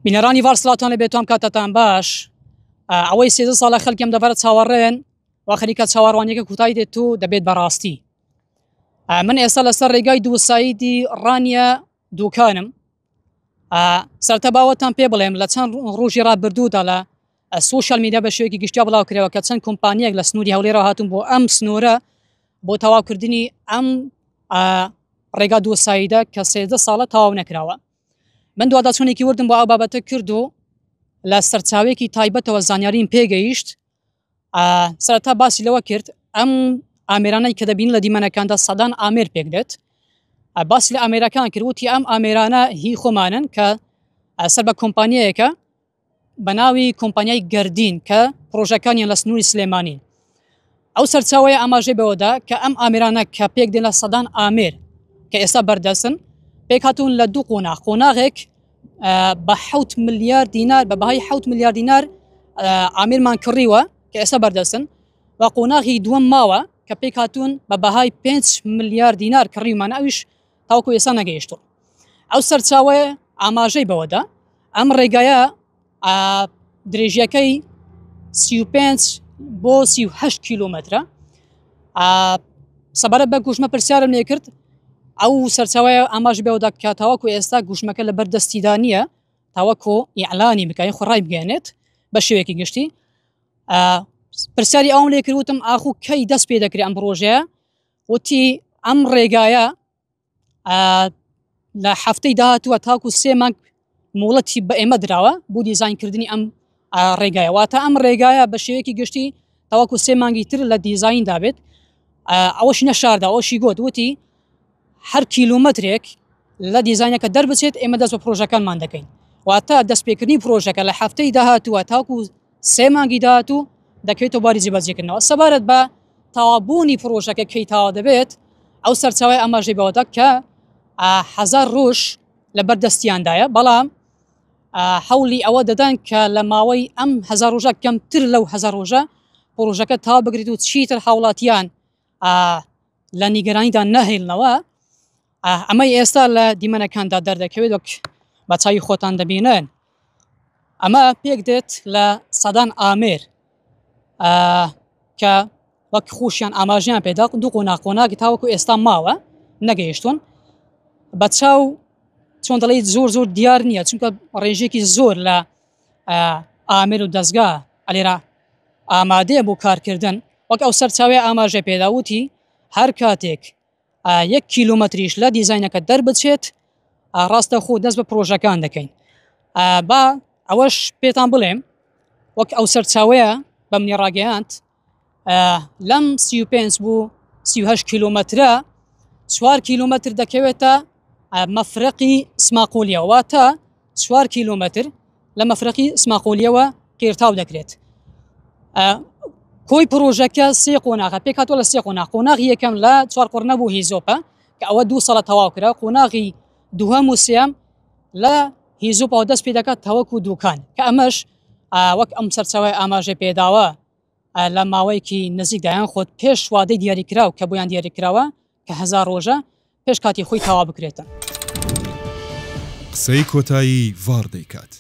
بینەرانی ڤار سڵاوتان لێ بێت ئەم کاتەتان باش ئەوەی سێزە ساڵە خەلکی ئەم دەڤەرە چاوەڕێن و خەریکە چاوەڕوانیەکە کوتایی دێت و دەبێت بەڕاستی من ئێستا لەسەر ڕێگای دووسایدی ڕانیە دوکانم سەرتا باوەتان پێ بڵێم لە چەند ڕۆژی ڕابردوودا لە سوشیال میدیا بە شێوەیەکی گشتیا بڵاو کرەوە کە چەند کۆمپانیەک لە سنووری هەولێرەوە هاتون بۆ ئەم سنوورە بۆ تەواوکردنی ئەم ڕێگا دووسایدە کە سێزدە ساڵە تەواو نەکراوە من دواداچوونێکی وردم بۆ ئەو بابەتە کرد و لە سەرچاوێکی تایبەتەوە زانیاریم پێگەیشت سەرەتا باسی لەوە کرد ئەم ئامێرانەی کە دەبین لە دیمەنەکاندا سەدان ئامێر پێک دێت باسی لە ئامێرەکان کرد وتی ئەم ئامێرانە هی خۆمانن کە سەر بە کۆمپانیەیەکە بە ناوی کۆمپانیای گەردین کە پڕۆژەکانیان لە سنووری سلێمانین. ئەو سەرچاوەیە ئاماژەی بەوەدا کە ئەم ئامێرانە کە پێکدێن لە سەدان ئامێر کە ئێستا بەردەستن پێکهاتوون لە دوو قۆناغ قۆناغێک بە حوت ملیار دینار بە بەهای حوت ملیار دینار ئامێرمان کڕیوە کە ئێستا بەردەستن و قۆناغی دووەم ماوە کە پێکهاتوون بە بەهای 5 ملیار دینار کڕیومان ئەویش تاوەکو ئێستا نەگەیشتووە. ئەو سەرچاوەیە ئاماژەی بەوەدا ئەم ڕێگایە درێژیەکەی 35 بۆ 38 کیلومترە سەبارەت بە گوشمە پرسیارم لێ کرد ئەو سەرچاوەیە ئاماژ بەوەدا کە تاوەکو ئێستا گوشمەکە لە بەردەستیدا نییە تاوەکو ئیعلانی بکەین خۆ ڕای بگەێنێت بە شێوەیەکی گشتی پرسیاری ئەوم لێ کرد وتم ئاخو کەی دەست پێ دەکرێت ئەم پرۆژەیە وتی ئەم ڕێگایە لە هەفتەی داهاتووە تاکو سێ مانگ مۆڵەتی بە ئێمە دراوە بۆ دیزاینکردنی ئەم ڕێگایە واتە ئەم ڕێگایە بە شێوەیەکی گشتی تاوەکو سێ مانگی تر لە دیزایندا بێت ئەوەشی نەشاردا ئەوشی گوت وتی هەر کیلومترێک لە دیزاینەکە دەربچێت ئێمە دەست بە پرۆژەکانمان دەکەین واتە دەستپێکردنی پرۆژەکە لە هەفتەی داهاتووە تاکو سێ مانگی داهاتوو دەکەوێتە بواری جێبەجێکردنەوە. سەبارەت بە تەواوبوونی پڕۆژەکە کەی تەواو دەبێت، ئەو سەرچاوەیە ئاماژەی بەوەدا کە هەزار ڕۆژ لەبەر دەستیاندایە، بەڵام هەوڵی ئەوە دەدەن کە لە ماوەی ئەم هەزار ڕۆژە کەمتر لەو هەزار ڕۆژە پڕۆژەکە تەواو بکرێت و چیتر هاوڵاتیان لە نیگەرانیدا نەهێڵنەوە. ئەمەی ئێستا لە دیمەنەکاندا دەردەکەوێت وەک بە چاوی خۆتان دەبینن ئەمە پێک دێت لە سەدان ئامێر کە وەک خۆشیان ئاماژیان پێدا دوو قۆناغ قۆناغی تاوەکو ئێستا ماوە نەگەیشتون بە چاو چۆن دەڵێیت زۆر زۆر دیار نییە چونکە ڕێژێکی زۆر لە ئامێر و دەستگا ئەلێرا ئامادەیە بۆ کارکردن وەک ئەو سەرچاوەیە ئاماژە پێداوتی هەر کاتێک یەک کیلۆمەتریش لە دیزاینەکە دەربچێت ڕاستەخۆ دەست بە پرۆژەکان دەکەین با ئەوەش پێتان بڵێم وەک ئەو سەرچاوەیە بە منی ڕاگەیاند لەم 35 بوو 38 کیلومترە 4 کیلومتر دەکەوێتە مەفرەقی سماقۆلیە واتە 4 کیلومتر لە مەفرەقی سماقۆلیەوە قیرتاو دەکرێت. کۆی پرۆژەکە سێ قۆناغە پێکهاتووە لە سێ قۆناغ قۆناغی یەکەم لە چوارقوڕنە بۆ هیزۆپە کە ئەوە دوو ساڵە تەواو کرا قۆناغی دووهەم و سێم لە هیزۆپەوە دەست پێ دەکات تاوەکو دوکان کە ئەمەش وەک ئەم سەرچاوەیە ئاماژەی پێداوە لە ماوەیەکی نزیکدا یان خۆت پێش وادەی دیاریکراو کە بۆیان دیاریکراوە کە هەزار ڕۆژە پێش کاتی خۆی تەواو بکرێتن. قسەی کۆتایی ڤاڕ دەیکات.